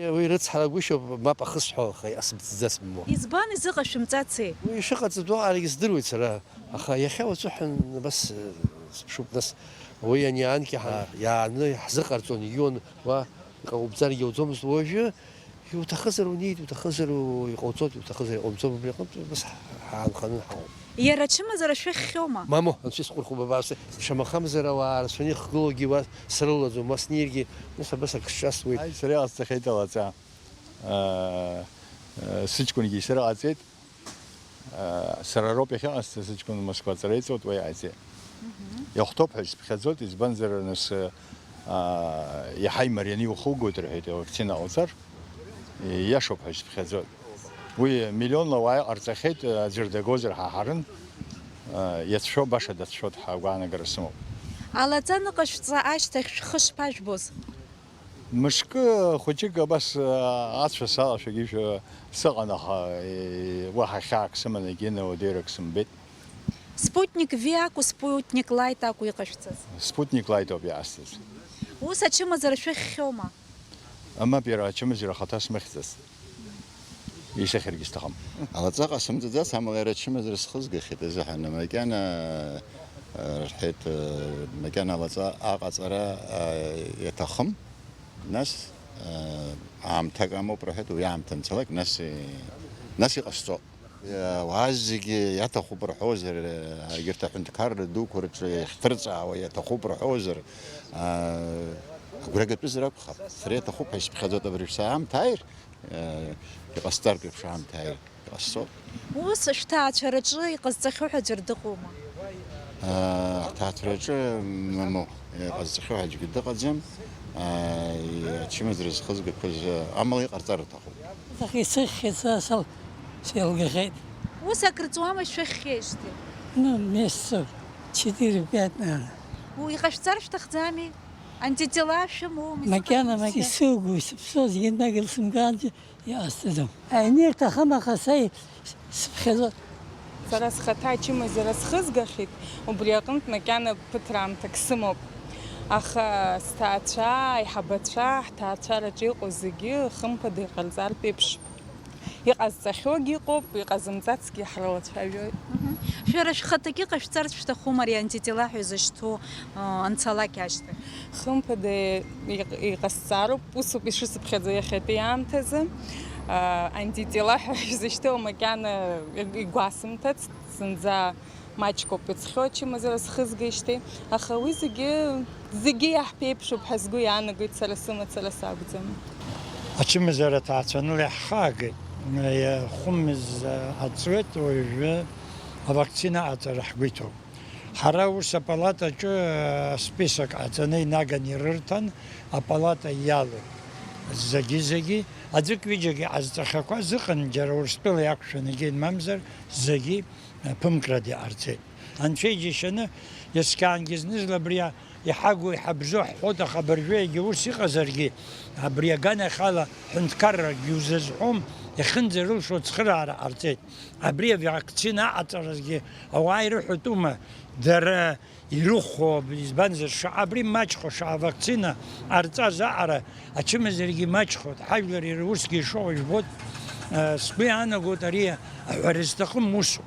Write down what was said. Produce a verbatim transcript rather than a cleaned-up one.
Уи рыцҳарагәышьоуп, мап ахысҳәо, аха иҟасымҵӡац бымоу. Избан изыҟашәымҵаци? Уи ишыҟаҵатәу аҟарагьы здыруеит сара, аха иахьа уаҵәы ҳәа абас, э, сыԥшуп, нас уи ани анкьа ҳа-, иааны ҳзыҟарҵон, игион, уа иҟаумҵаргьы иауӡомызт уажәы, иуҭахызар унеит, иуҭахызар у-, иҟауҵоит, иуҭахызар иҟаумҵом, убри аҟынтә абас ҳаанханы ҳаҟоуп. Иара ачымазара шәыхьхьоума? Мамоу, анцәа исҟәырхуп абас, шамахамзар ауаа рацәаны ихгылоугьы уа срылаӡом, уа снеиргьы, нас абас ак сҿасуеит. Ааи, сара иҟасҵахьеит алаҵа. Э, э, сыҷкәынгьы исырҟаҵеит. Э, сара роуп иахьыҟасҵаз, сыҷкәын Москва аҵара иҵоит, уа иҟаиҵеит. Мгм. Иахәҭоуп ҳәа исыԥхьаӡоит, избанзар, нас, э, иаҳа имарианы иухугоит рҳәеит, авакцина ҟауҵар. Ииашоуп ҳәа исыԥхьаӡоит. Уи миллионла уаа иҟарҵахьеит, аӡәыр дагозар ҳаҳарын. Э, иацәшәо, баша дацәшәоит ҳәа агәаанагара сымоуп. Алаҵа ныҟашәҵа ашьҭахь шәхы шԥажәбоз? Мышкы хәыҷык абас, а, ацәа салашәагьы шәа-, сыҟан, аха, е, уаҳа хьаак сыман, егьи науадаҩрак сымбеит. Спутник V акәу, Спутник Light акәу иҟашәҵаз? Спутник Light ауп иаасҭаз. Ус ачымазара шәыхьхьоума? Мап, иара ачымазара ахаҭа смыхьӡац. Исыхьыргьы сҭахым. Алаҵа ҟасымҵаӡац, амала иара ачымазара схызгахьеит азыҳәан, макьана, э, рҳәеит, э, макьана алаҵа аҟаҵара, э, иаҭахым. Нас, э, аамҭак амоуп рҳәеит, уи аамҭа анцалак, нас, э, нас иҟасҵо. Э, ауаа зегьы иаҭахуп рҳәозар, э, егьырҭ аҳәынҭқарра дуқәа рҿы иахьҭырҵаауа иаҭахуп рҳәозар, э, агәра гатәызар акәхап. Сара иаҭахуп ҳәа исыԥхьаӡоит абыржә саамҭа ааир, э, иҟасҵартә еиԥш аамҭа ааир. Ҟасҵо. Ус шәҭаацәараҿы иҟазҵахьоу ҳәа ӡәыр дыҟоума? Аа, ҳҭаацәараҿы, мамоу, иҟазҵахьоу ҳәа аӡәгьы дыҟаӡам. Аа, ачымазара зхызгақәаз, амала иҟарҵар рҭахуп. Исыхьхьеит, сара сыл-, сеилгахьеит. Ус акыр ҵуама шәыхьхьеижьҭеи? Ну, месяцев четыре-пять, наверное. У, иҟашәҵар шәҭахӡами? Антитела шәымоуми? Макьана, макьана исыгу, сыԥсуа зегьы нагар сымгаанӡа. Иҟасҵаӡом. Аҩны ирҭахым, аха са исыԥхьаӡоит. Сара схаҭа ачымазара схызгахьеит, убри аҟынтә макьана ԥыҭраамҭак сымоуп. Аха сҭаацәа, аиҳабацәа, ҳҭаацәараҿы иҟоу зегьы, хымԥада, иҟарҵартә еиԥш. Иҟазҵахьоугьы ыҟоуп, иҟазымҵацгьы ҳрылацәажәоит. Мгм. Шәара шәхаҭагьы ҟашәҵарц шәҭахума ари антитела ҳәа изышьҭоу, а, анцалак ашьҭахь? Хымԥада, иҟ-, иҟасҵароуп, усоуп ишысыԥхьаӡо иахьатәи аамҭазы. А, антитела ҳәа изышьҭоу макьана иг-, игәасымҭацт, зынӡа маҷк ауп иҵхьоу ачымазара схызгеижьҭеи. Аха уи зегьы, зегьы иаҳԥеиԥшуп ҳәа сгәы иаанагоит, сара сымацара сакәӡам. Ачымазара ҭаацәаныла иаҳхаагеит. Хәымз аҵуеит, уажәы авакцина аҵара ҳгәы иҭоуп. Ҳара ус апалатаҿы список ҟаҵаны инаган ирырҭан, апалата иалоуп зегьы-зегьы, аӡәык-ҩыџьагьы ҟазҵахьақәаз ыҟан, џьара Урыстәыла иақәшәаны егьин мамзар, зегьы ԥымкрада иҟарҵеит. Анцәа иџьашьаны, иаскьаангьы зны-зынла абри иҳагу, иҳабжьо ҳҳәоит, аха абыржәы егьа ус иҟазаргьы, абри аганахьала ҳәынҭқарракгьы иузазҳәом, иахьынӡарылшо ацхыраара ҟарҵеит. Абри авакцина аҟаҵаразгьы ауаа ирыҳәатәума, дара ирыхәо, избанзар, шаҟа абри маҷхо, шаҟа авакцина ҟарҵаз аҟара ачымазарагьы маҷхоит, ҳажәлар иара усгьы ишыҟоу жәбоит. Сгәы иаанагоит, ари аҳәара зҭахым усуп.